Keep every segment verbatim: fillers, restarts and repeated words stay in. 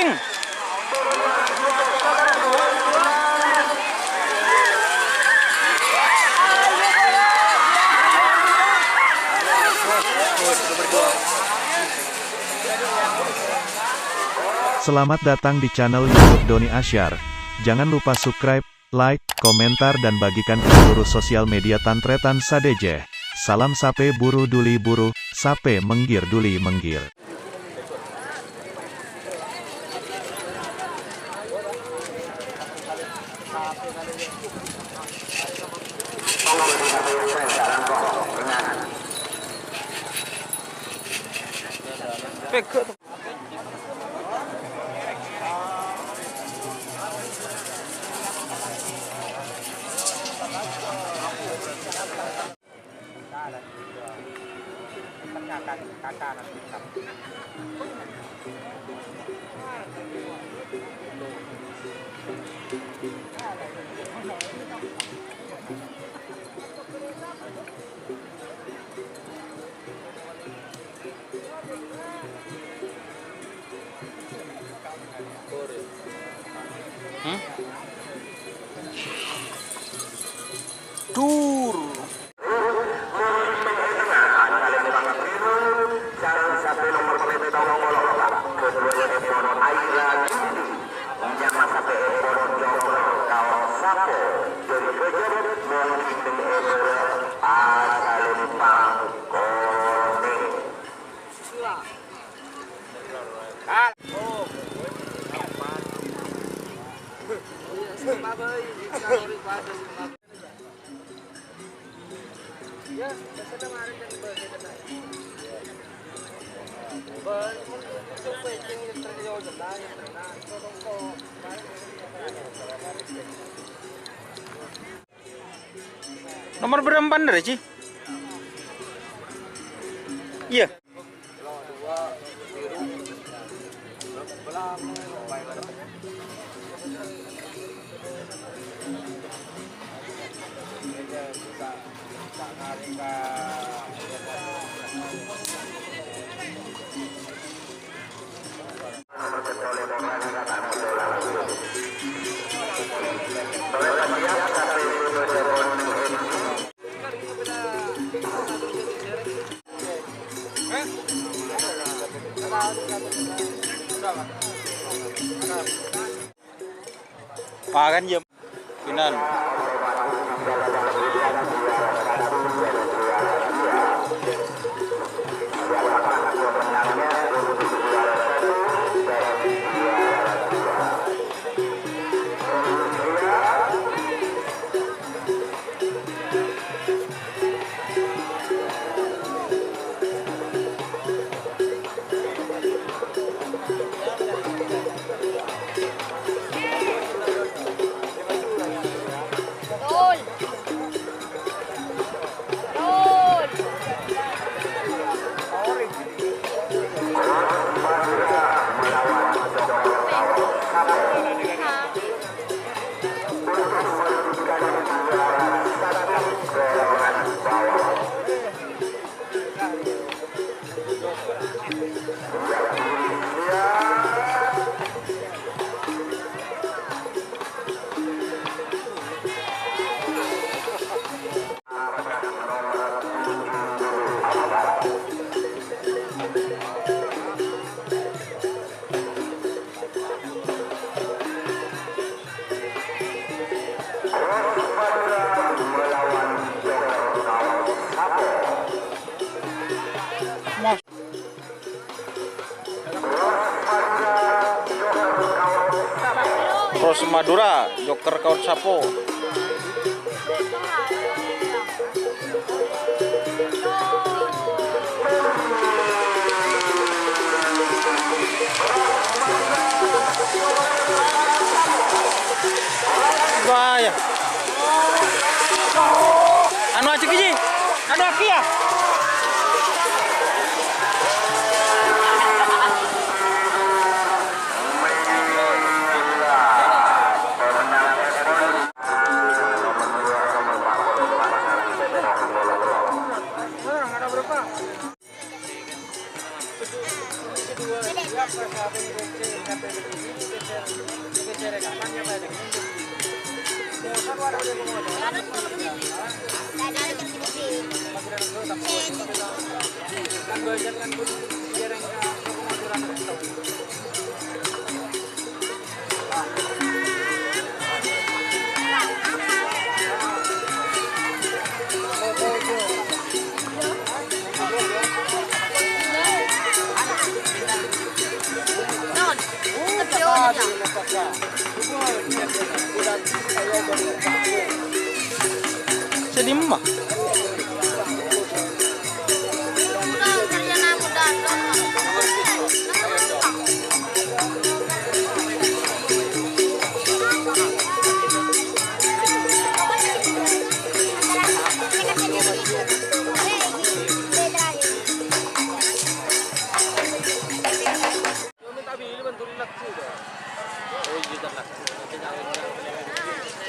Selamat datang di channel YouTube Doni Asyar. Jangan lupa subscribe, like, komentar, dan bagikan ke seluruh sosial media tan-tarètan sadhâjâ. Salam sapè buru duli buru, sapè mèngghir duli mèngghir. Hmm? Dur. Nomor berapa, Ci? Iya. Pakan jam pinan. Cross Madura, joker Kaot Sapo. Bahaya. Anu aja, Ji. Anu aki ya. Sè dimma?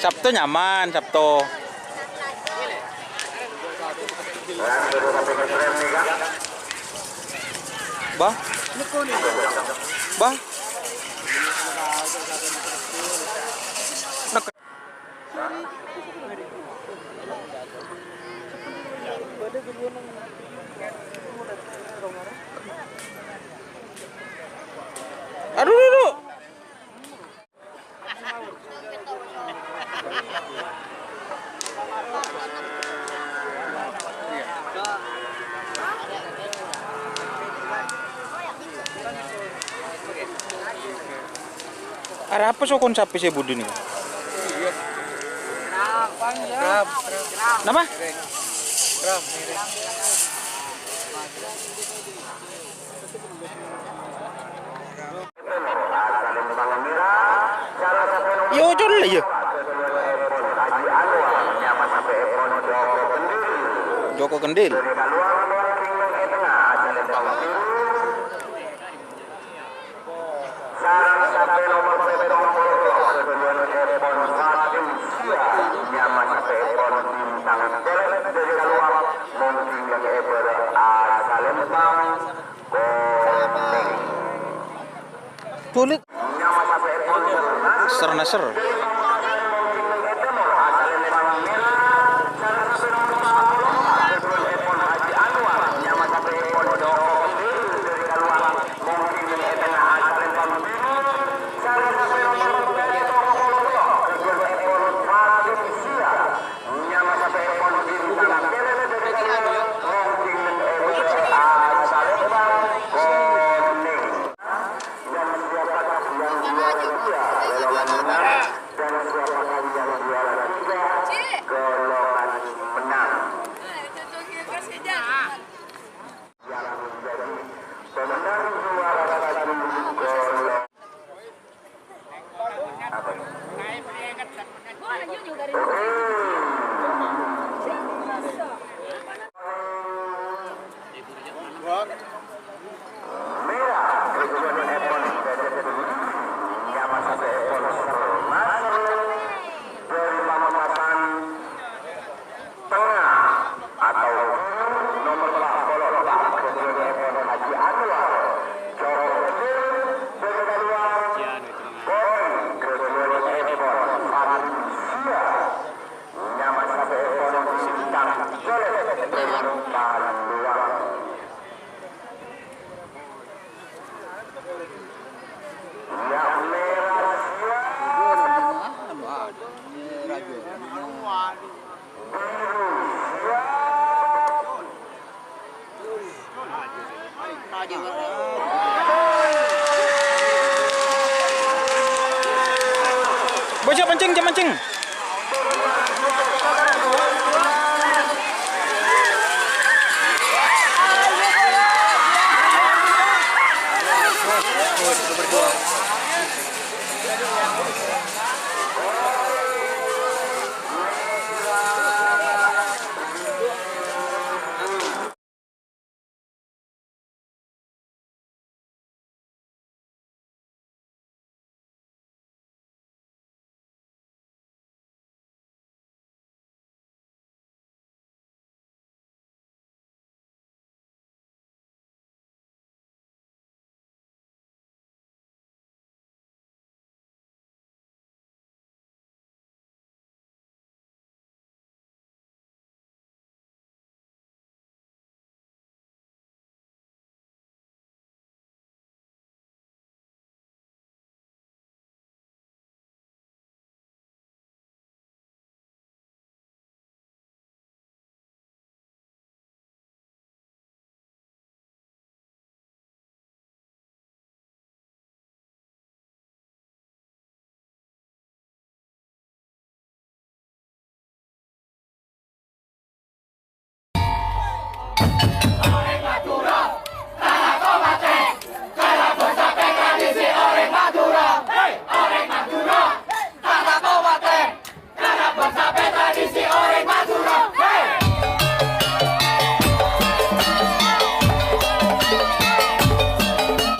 Sabto nyaman, Sabto. Bah? Bah? Aduh, aduh, aduh. Arapa sokon sapè sè budi nèka? Napa? Yo, col, ya. Joko Kendil. Sulit. Ser-neser. Dan siapakah yang juara dua, golongan menang? Dan siapakah yang juara tiga, golongan menang? Yang menjadi pemenang juara satu, golongan apa? Oke. Mèra, tujuanèpon dâdâ nyama sapèèpon Sèr Nasr dâri Pamekasan Tengnga atau nomer empat puluh empat, tujuanèpon Haji Anwar, Coro Kecil, dâri Kaluar, poin, tujuanèpon Fatin Sia. Nyama sapèèpon Bintang Jolèt dâri Kaluar. Iyâ, mèra siap. Biru siap. Bâjâ mancèng, jhâ' mancèng.